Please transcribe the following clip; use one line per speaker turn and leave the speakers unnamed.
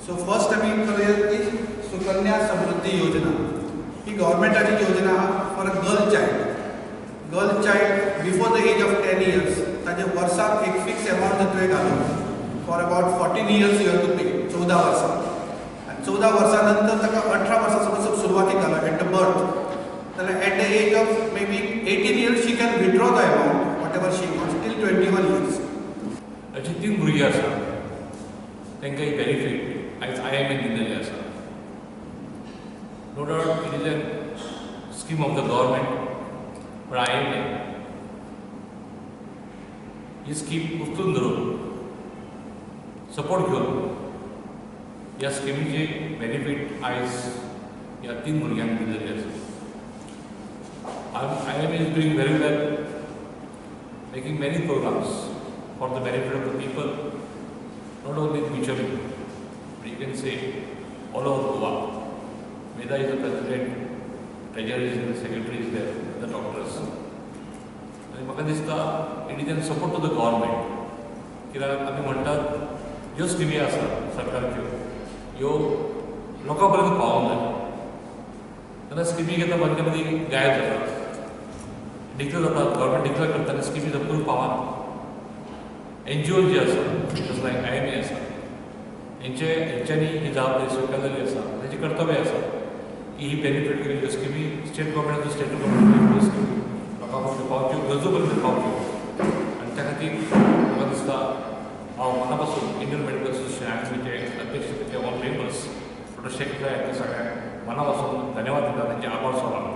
So first आमी करूया की सुकन्या समृद्धी योजना ही गव्हर्मेंटाची योजना आहा for a girl child. Girl child before the age of 10 years ताजे वर्साक एक फिक्स एमावंट जर तुवें घालो, for about 14 years you have to pay, 14 वर्सां. आनी 14 वर्सां नंतर ताका 18 वर्सां समज सुरवातीक घालो एट the birth जाल्यार at the age of maybe 18 years she can withdraw the amount, whatever she wants, till 21 years.
अशी तीन भुरगीं आसा, तांकां एक बेनिफीट आयज आयएमएन दिल्लेली आसा. No doubt it is a scheme of the government, पण आयएमए ही स्कीम उचलून धरून, सपोर्ट घेवन ह्या स्किमीचे बेनिफीट आयज ह्या तीन भुरग्यांक दिल्लेली आसा. IMA is doing very well, making many programs for the benefit of the people, not only in Bicholim, but you can say all over Goa. Meda is the president, treasurer is the secretary is there, the doctors. आनी म्हाका दिसता it is an support to the government, कित्याक आमी म्हणटात ह्यो स्किमी आसा सरकारच्यो, ह्यो लोकां पर्यंत पावोंक जाय. तेन्ना स्किमी घेता मदले मदीं गायब जातात, डिक्लेर जातात, गव्हर्मेंट डिक्लेर करता आनी स्किमी जपून पावना. एनजीओ जी आसा, जस्ट लायक आयएमए आसा, हेंच्यांनी ही जबाबदारी स्विकारलेली आसा, तेंचें कर्तव्य आसा की ही बेनिफीट घेवन ह्यो स्किमी स्टेट गव्हर्मेंटाचो, स्टेट गव्हर्मेंट ह्यो स्किमी लोकां पर्यंत पावच्यो, गरजो पर्यंत पावच्यो. आनी त्या खातीर म्हाका दिसता हांव मना पासून इंडियन मेडिकल असोसिएशन आयएमएचे अध्यक्ष, तेचे ऑल मेंबर्स, डॉक्टर शेख साहेब, सगळ्यांक मना पासून धन्यवाद दिता, तेंचे आभार मानता.